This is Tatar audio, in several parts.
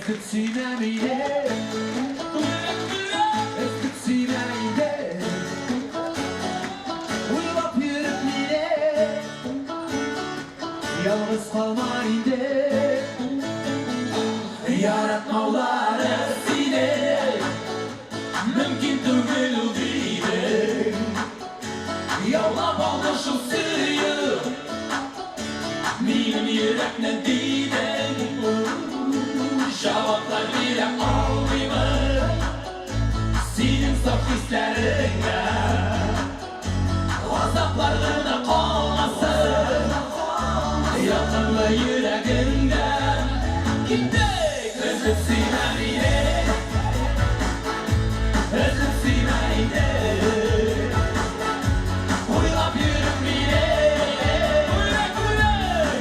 Өзеп сөймә мине. Өзеп сөймә инде. Уйлап йөреп мине. Ялгыз калма инде. Яратмаулары сине. Мөмкин түгел ул дидең. Яулап алды шул сөю. Минем йөрәкне дидең. Җаваплар бирә алмыймын. Синең саф хисләреңә. Газаплар гына калмасын. Якынлы йөрәгеңдә. Киттек! Өзеп сөймә мине. Өзеп сөймә инде. Уйлап йөреп мине.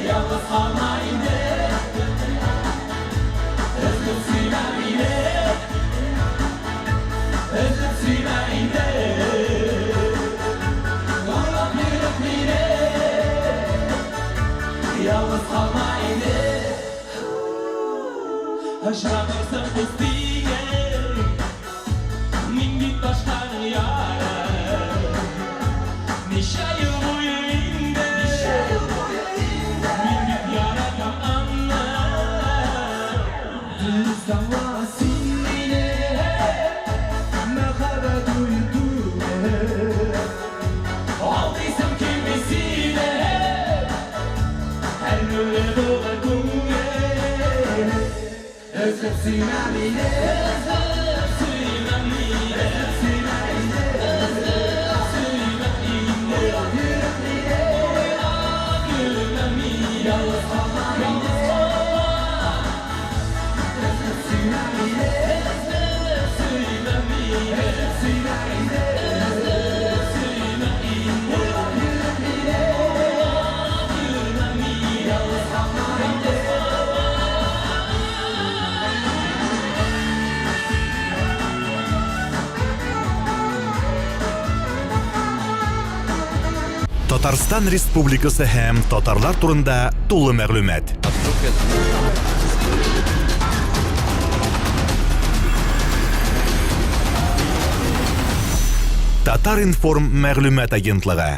Ялгыз калма инде. Өзеп сөймә мине. Өзеп сөймә инде. Уйлап йөреп мине. Ялгыз калма инде. Ышанырсың дус дигән. Мин бит башканың яры. Ничә ел буе инде. Мин бит яратам аны. Дөрес аңла син мине. Мәхәббәт уен түгел. Алдыйсым килми сине. Әрнүле булыр күңел. Өзеп сөймә мине. Өзеп сөймә мине. Өзеп сөймә инде. Өзеп сөймә инде. Уйлап йөреп мине. Уйлап йөрмә мине. Ялгыз калма инде. Өзеп сөймә мине. Өзеп сөймә мине. Өзеп сөймә инде. Өзеп сөймә инде. Уйлап йөреп мине. Уйлап йөрмә мине. Ялгыз калма инде. Татарстан Республикасы һәм татарлар турында тулы мәгълүмат. Татар-информ мәгълүмат агентлыгы.